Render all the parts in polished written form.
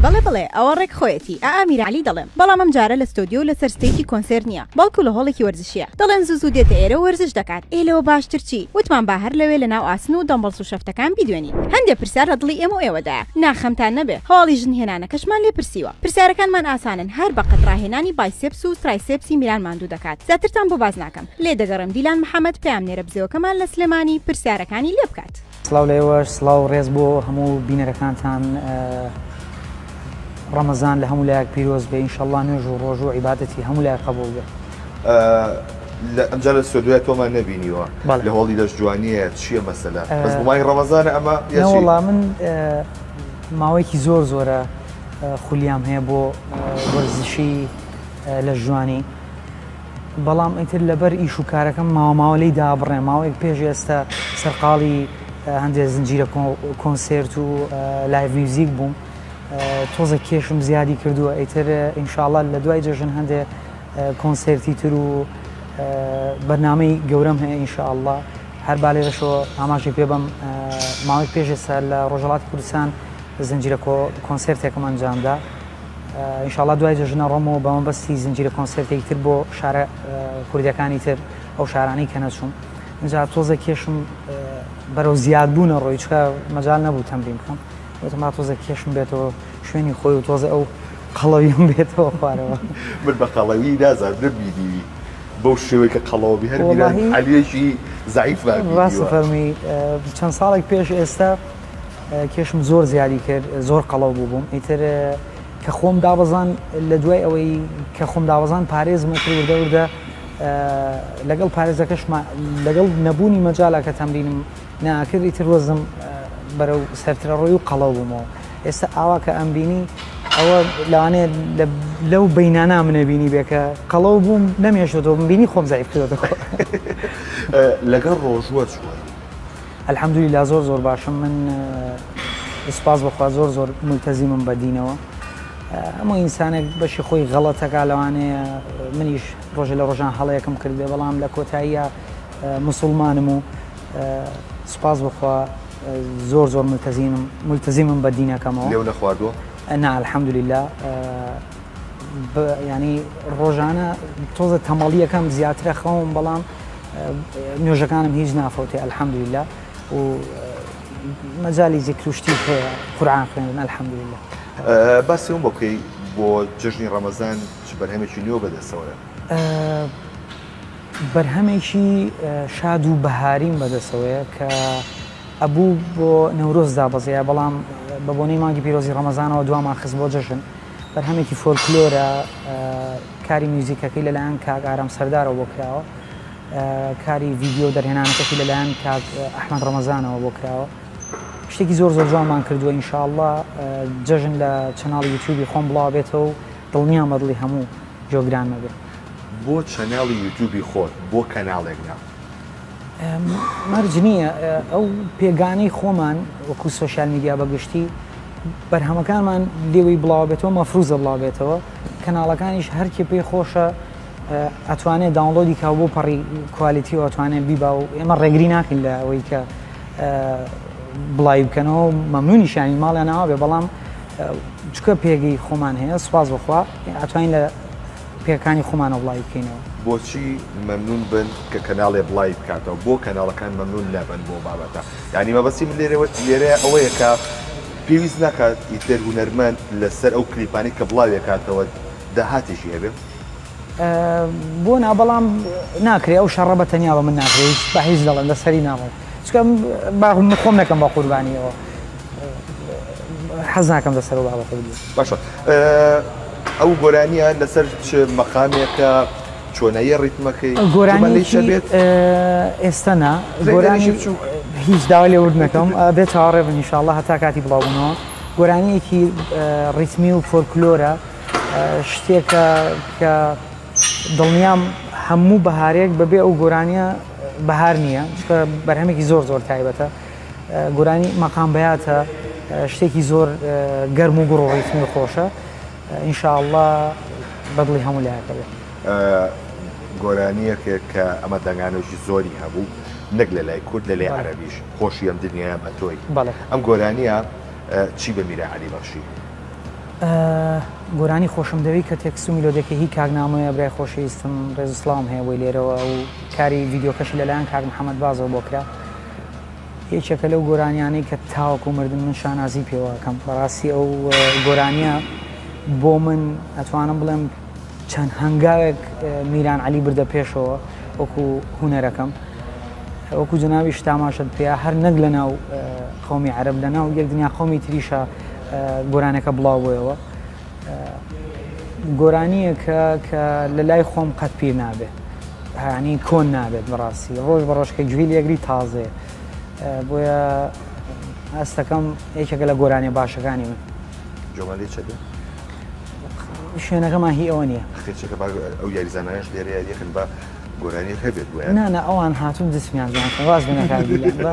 بەڵێ بەڵێ ئەوە ڕێک خۆیەتی ئا ئامیر عەلی دەڵێم بەڵام ئەم جارە لە ستۆدیۆ و لەسەر stage ی کۆنسێرت نییە بەڵکو لە هۆڵێکی وەرزشییە دەڵێن زوو زوو دێتە ئێرە و وەرزش دەکات ئێ لەوە باشتر چی وتمان با هەر لەوێ لە ناو ئاسن و dumbbells و شەفتەکان بیدوێنین هەندێ پرسیار لە دڵی ئێمە و ئێوەدایە نا خەمتان نەبێ هەواڵی ژن هێنانەکەشمان لێ پرسیوە پرسیارەکانمان ئاسانن هەر بەقەد ڕاهێنانی biceps و triceps ی میران ماندوو دەکات زیاترتان بۆ باس ناکەم لێ دەگەڕێم دیلان محەمەد پەیامنێرە بزێوەکەمان لە سلێمانی پرسیارەکانی لێ بکات. سڵاو لە ئێوەش سڵاو و ڕێز بۆ هەموو بینەرەکانتان ڕەمەزان لە هەموو لایەک پیرۆز بێ ئینشەڵڵا نوێژ و ڕۆژ و عیبادەتی هەموو لایەک قەبوڵ بێ. ئەمجا لە ستۆدیۆیا تۆمان نەبینیوە لە هۆڵی لەش جوانیە چییە مەسەلە بەس بۆ مانگی ڕەمەزانە ئەمە یا چی؟ نەوەڵا من ماوەیەکی زۆر زۆرە خولیام هەیە بۆ وەرزشی لەش جوانی بەڵام ئیتر لەبەر ئیش و کارەکەم ماوە ماوە لێی دابڕێم، ماوەیەک پێش ئێستا سەرقاڵی هەندێ زنجیرە کۆنسێرت و live music بووم، تۆزێک کێشم زیادی کردووە، ئیتر ئینشاڵڵا لە دوای جەژن هەندێ کۆنسێرتی تر و بەرنامەی گەورەم هەیە ئینشاڵڵا. هەر با لێرەشەوە ئاماژەی پێ بەم، ماوەیەک پێش ئێستا لە ڕۆژهەڵاتی کوردستان زنجیرە کۆنسێرتێکم ئەنجامدا. ئینشاڵا دوای جەژن ئەڕۆمەوە بە مەبەستی زنجیرە کۆنسێرتێکی تر بۆ شارە کوردیەکانی تر ئەو شارانەی کە نەچووم ئینجا تۆزێک کێشم بەرەو زیاد بوونە ڕۆی چکە مەجال نەبوو تەمرین بکەم وتم با تۆزێک کێشم بێتەوە شوێنی خۆی و تۆزێ ئەو قەڵەویم بێتەوە خوارەوە. من بە قەڵەوی نازانم نەمبینیوی بەو شێوەی کە قەڵەوە بی هەر میران عەلیەکی زەعیفمان بینیوە. ڕاستە فەرمووی چەند ساڵێک پێش ئێستا کێشم زۆر زیادی کرد زۆر قەڵەو بووبووم ئیتر کە خۆم دابەزان لە دوای ئەوەی کە خۆم دابەزان پارێزم کرد وردە وردە لەگەڵ پارێزەکەشما لەگەڵ نەبوونی مەجالا کە تەمرینم ناکرد ئیتر وەزم بەرەو سەرترە ڕۆی و قەڵەو بوومەوە ئێستا ئاوا کە ئەمبینی ئەوە لەوانەیە لەو بینانا منە بینی بێ کە قەڵەو بووم نەمێشتەوە بینی خۆم زەعیف کردەوە. لەگەڵ ڕۆژوە چۆن؟ الحمدللە زۆر زۆر باشم من سوپاس بەخوا زۆر زۆر ملتەزیمم بە دینەوە هەموو ئینسانێک بەشی خۆی غەڵەتەکا لەوانەیە منیش ڕۆژێ لە ڕۆژان هەڵەیەکم کردبێ بەڵام لە کۆتاییە مسوڵمانم و سوپاس بەخوا زۆر زۆر ملتەزیمم ملتەزیمم بە دینەکەمەوە. لێو نەخواردووە؟ نا الحمدللە ینی ڕۆژانە تۆزە تەمەڵیەکەم زیاترە خەوم بەڵام نوێژەکانم هیچ نافەوتێ الحمدللە و مەجالی زیکر و شتیش هەیە قورئان خوێندن الحمدللە. باسی ئەوم بۆ بکەی بۆ جەژنی ڕەمەزان چ بەرهەمێکی نوێ بەدەستەوەیە؟ بەرهەمێکی شاد و بەهاریم بەدەستەوەیە کە ئەبوو بۆ نەورۆز دابەزیایە بەڵام بە بۆنەی مانگی پیرۆزی ڕەمەزانەوە دوامان خست بۆ جەژن بەرهەمێکی فۆلکلۆرە کاری میوزیکەکەی لەلایەن کاک ئارام سەردارەوە بۆ کراوە، کاری ڤیدیۆ دەرهێنانەکەشی لەلایەن کاک ئەحمەد ڕەمەزانەوە بۆ کراوە. شتێکی زۆر زۆر جوانمان کردووە ئینشاءاللە جەژن لە channel ی یوتیوبی خۆم بڵاو بێتەوە و دڵنیام بە دڵی هەموو گوێگران ئەبێ. بۆ channel ی یوتیوبی خۆت بۆ کەناڵێک نا؟ مەرج نییە ئەو پێگانەی خۆمان وەکو social media بە گشتی بەرهەمەکانمان لێوەی بڵاوبێتەوە مەفروزە بڵاوبێتەوە کەناڵەکانیش هەرکێ پێی خۆشە ئەتوانێت download ی کا بۆ پەڕی quality و ئەتوانێت بیبا و ئێمە ڕێگری ناکەین لە ئەوەی کە بڵاوی بکەنەوە مەمنونیشانی ماڵیان ئاوا بێ بەڵام چکە پێگەی خۆمان هەیە سوپاس بەخوا ئەتوانین لە پێکانی خۆمانەوە بڵاوی بکەینەوە. بۆچی مەمنون بن کە کەناڵێ بڵاوی بکاتەوە بۆ کەناڵەکان مەمنون نەبن بۆ بابەتە یانی مەبەستی من لێرەوە لێرەیە ئەوەیە کە پێویست ناکات ئیتر هونەرمەند لەسەر ئەو کلیپانەی کە بڵاوی ئەکاتەوە داهاتێکی هەبێ؟ بۆ نا بەڵام ناکرێ ئەو شەڕە بە تەنیا بە من ناکرێ هیچ بە هیچ دەڵێم لەسەری ناڕۆم چونکە با من خۆم نەکەم بە قوربانیەوە حەز ناکەم لەسەر ئەو بابەتە بدوێم. باشە ئەو گۆرانیە لەسەر چ مەقامێکە چۆناییە ڕیتمەکەی گۆرانیی بێت ئێستا نا گۆرانی بچوو هیچ داوا لێ ورد نەکەم بێ چاوەڕێ بن ئینشاءاللە هەتا کاتی بڵاوبوونەوە گۆرانیەکی ڕیتمی و فۆلکلۆرە شتێکە کە دڵنیام هەموو بەهارێک بەبێ ئەو گۆرانیە بەهار نییە چونکە بەرهەمێکی زۆر زۆر تایبەتە گۆرانی مەقام بەیاتە شتێکی زۆر گەرم و گوڕ و ڕیتمی و خۆشە ان شاء اللە بەدڵی هەموو لایەکە بێت. گۆرانیەکێک کە ئەمە دەنگانەوەکی زۆری هەبوو نەک لە لای کورد لە لای عەرەبیش خۆشی ئەم دنیایە بە تۆی ئەم گۆرانیە چی بە میرا عەلی بەخشی؟ گۆرانی خۆشم دەوێی کە تێکست و میلۆدیەکەی هی کاک نامۆیە برای خۆشەویستم ڕێز و سڵاوم هەیە بۆی لێرەوە و کاری ڤیدیۆکەشی لەلایەن کاک محەمەد بازەوە بۆ کرا یەکێکە لەو گۆرانیانەی کە تاوەکو مردن من شانازی پێوە ئەکەم بەڕاستی ئەو گۆرانیە بۆ من ئەتوانم بڵێم چەند هەنگاوێک میران عەلی بردە پێشەوە وەکو هونەرەکەم وەکو جەنابیش تاماشت پێ هەر نەک لە ناو قومی عەرەب لە ناو یەک دنیا قومی تریشە گۆرانەکە بڵاو بۆیەوە گۆرانیەکە کە لە لای خۆم قەت پیر نابێت هەانی کۆن نابێت بەڕاستی ڕۆژ بە ڕۆژ کە گوێی لێگری تازەیە بۆیە ئەستەکەم یەکێکە لە گۆرانیە باشەکانی من. جۆمان لێ چەبێ؟ شوێنەکەمان هی ئەوە نییە. خێچەکە با ئەو یاریزانانەش لێرە یاریەکەن با گۆرانیەک هەبێت بۆیان. نا نا ئەوان هاتوون جسمیان جوان کەن واز بێنە کاک میران با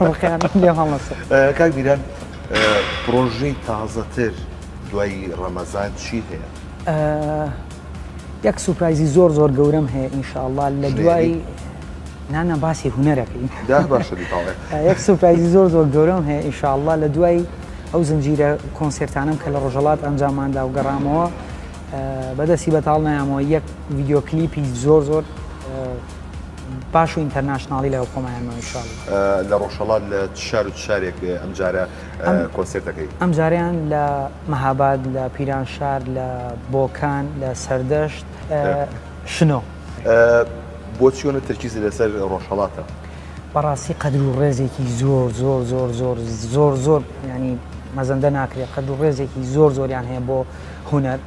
ڕقیان لێم هەڵنەسێ. کاک میران پرۆژەی تازەتر دوای ڕەمەزان چی هەیە؟ یەک surprise ی زۆر زۆر گەورەم هەیە ئینشاءاللە لە دوای نانا باسی هونەرەکەین یەک surprise ی زۆر زۆر گەورەم هەیە ئینشاءاللە لە دوای ئەو زنجیرە کۆنسێرتانم کە لە ڕۆژهەڵات ئەنجاماندا و گەڕامەوە بەدەستی بەتاڵ نایامەوە یەک ڤیدیۆ کلیپی زۆر زۆر باش و international ی لەگەڵ خۆمانەوە ئینشاءاللە. لە ڕۆژهەڵات لە چ شار و چ شارێک ئەمجارە کۆنسێرتەکەی؟ ئەمجارەیان لە مەهاباد، لە پیرانشار، لە بۆکان، لە سەردەشت، شنۆ. بۆچی ئەوەنە تەرکیزت لەسەر ڕۆژهەڵاتە؟ بەڕاستی قەدر و ڕێزێکی زۆر زۆر زۆر زۆر زۆر زۆر یانی مەزەندە ناکرێت قەدر و ڕێزێکی زۆر زۆریان هەیە بۆ هونەر.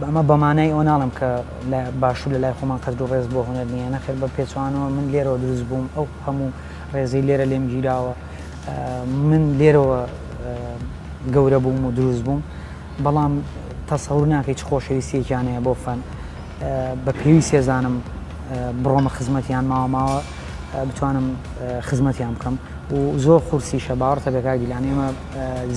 ئەمە بە مانای ئەوە ناڵێم کە لە باشوور لە لای خۆمان قەدر و ڕێز بۆ هونەر نییە، نەخێر بە پێچەوانەوە من لێرەوە دروست بووم، ئەو هەموو ڕێزەی لێرە لێم گیراوە، من لێرەوە گەورە بووم و دروست بووم، بەڵام تەسەور ناکەی چ خۆشەویستییەکیان هەیە بۆ فەن، بە پێویست ئەزانم بڕۆمە خزمەتیان ماوە ماوە بتوانم خزمەتیان بکەم و زۆر قورسیشە باوەڕتە بێ کاک دیلان ئێمە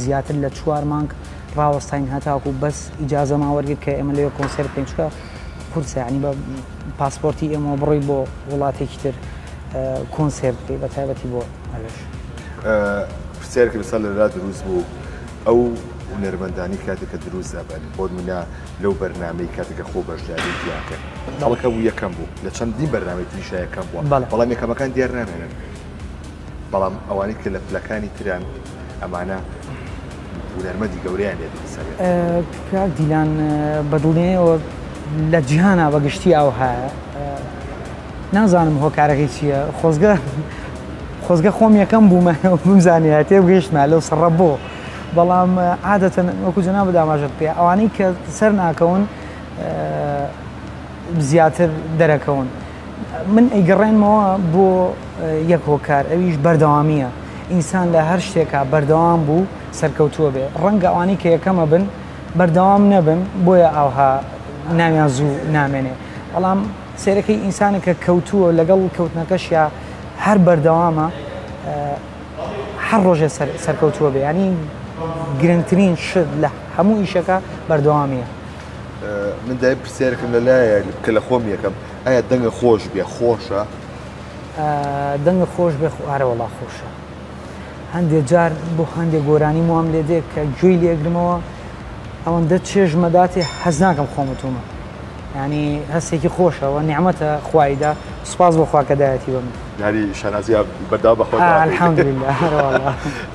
زیاتر لە چوار مانگ ڕاوەستاین هەتاکو بەس ئیجازەمان وەرگرت کە ئێمە لەوێ کۆنسێرت بکەین چونکە قورسە یانی بە پاسپۆرتی ئێمەوە بڕۆی بۆ وڵاتێکی تر کۆنسێرت بکەی بە تایبەتی بۆ ئەوێش. پرسیارێک لەسەر لەلا دروست بوو ئەو هونەرمەندانی کاتێک کە دروست ئەبن بۆ نمونە لەو بەرنامەی کاتێک کە خۆ بەشداری تیا کرد خەڵک هەبوو یەکەم بوو لە چەندین بەرنامەی تریشا یەکەم بووە بەڵام یەکەمەکان دیار نامێنن بەڵام ئەوانەی کە لە پلەکانی تران ئەمانە هونەرمەندی گەورەیان لێ دروست ئەبێت. کاک دیلان بە دڵنیایەوە لە جیهانا بە گشتی ئاوهایە نازانم هۆکارەکەی چییە خۆزگە خۆزگە خۆم یەکەم بوومە بمزانیایە تێبگەیشتمە لەو سڕە بۆ بەڵام عادەتەن وەکو جەنابت ئاماژەت پێ ئەوانەی کە سەر ناکەون زیاتر دەرەکەون من ئەیگەڕێنمەوە بۆ یەک هۆکار ئەویش بەردەوامییە، ئینسان لە هەر شتێکا بەردەوام بوو سەرکەوتووە بێ، ڕەنگە ئەوانەی کە یەکەمە بن بەردەوام نەبن بۆیە ئاوها ناویان زوو نامێنێ، بەڵام سەیرەکەی ئینسانێک کە کەوتووە لەگەڵ کەوتنەکەشیا هەر بەردەوامە هەر ڕۆژێ سەرکەوتووە بێ، یانی گرنگترین شت لە هەموو ئیشەکە بەردەوامییە. من دایم پرسیارێکم لەلایە کە لە خۆم یەکەم ئایا دەنگە خۆش بێ خۆشە؟ دەنگە خۆش بێ ئارە وەڵا خۆشە هەندێ جار بۆ هەندێک گۆرانی وام لێ دێ کە گوێی لێگرمەوە ئەوەندە چێژمەداتێ حەز ناکەم خۆم وتومە ینی هەستێکی خۆشەوە نیعمەتە خوایدا سوپاس بۆ خوا کە دایەتی بە من یاری شانازیە بەردەوا بە خۆت الحمدلله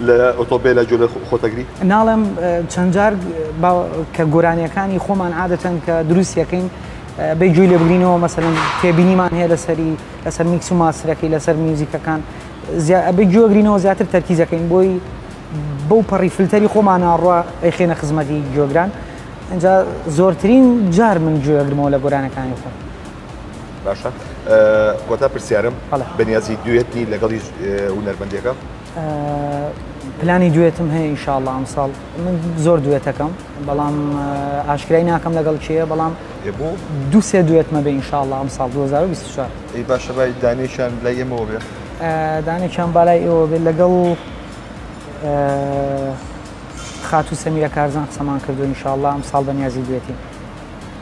لە ئۆتۆمبێلە گوێ لە خۆتەگری ناڵێم چەند جار کە گۆرانیەکانی خۆمان عادەتەن کە دروستیەکەین بێ گوێی لێ بگرینەوە مەسەلەن تێبینیمان هەیە لەسەری لەسەر mix و master ەکەی لەسەر میوزیکەکان ئەبێ گوێگرینەوە زیاتر تەرکیزەکەین بۆی بەو پەڕی فلتەری خۆمان ئاڕوا ئەیخێنە خزمەتی گوێگران ئینجا زۆرترین جار من گوێگرمەوە لە گۆرانەکانی خۆم. باشە کۆتا پرسیارم بەنیازی دوێتی لەگەڵی هونەرمەندێکە؟ پلانی دوێتم هەیە ئینشاءاللە ئەمساڵ من زۆر دوێتەکەم بەڵام ئاشکرای ناکەم لەگەڵ کێیە بەڵام دوو سێ دوێتمە بێ ئینشاءاللە ئەمساڵ 2024. ئەی باشە بای دانێکیان لای ئێمەوە بێ؟ دانێکیان بالای ئێوە بێ لەگەڵ خاتوو سەمیرە کارزان قسەمان کردو ئینشاءاللە ئەمساڵ بەنیازی دوێتین.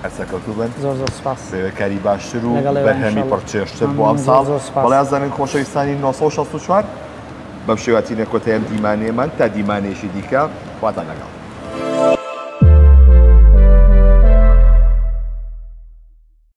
هەر سەرکەوتوو بن. زۆر زۆر سوپاس. بەوێ کاری باشتر و بەرهەمی پڕ چێژتر بۆ ئەمساڵ. بەڵێ ئازیزان خۆشەویستانی 964. بەم شێوە هاتینە کۆتایی ئەم دیمانەیەمان تا دیمانەیەکی دیکە خواتان لەگەڵ.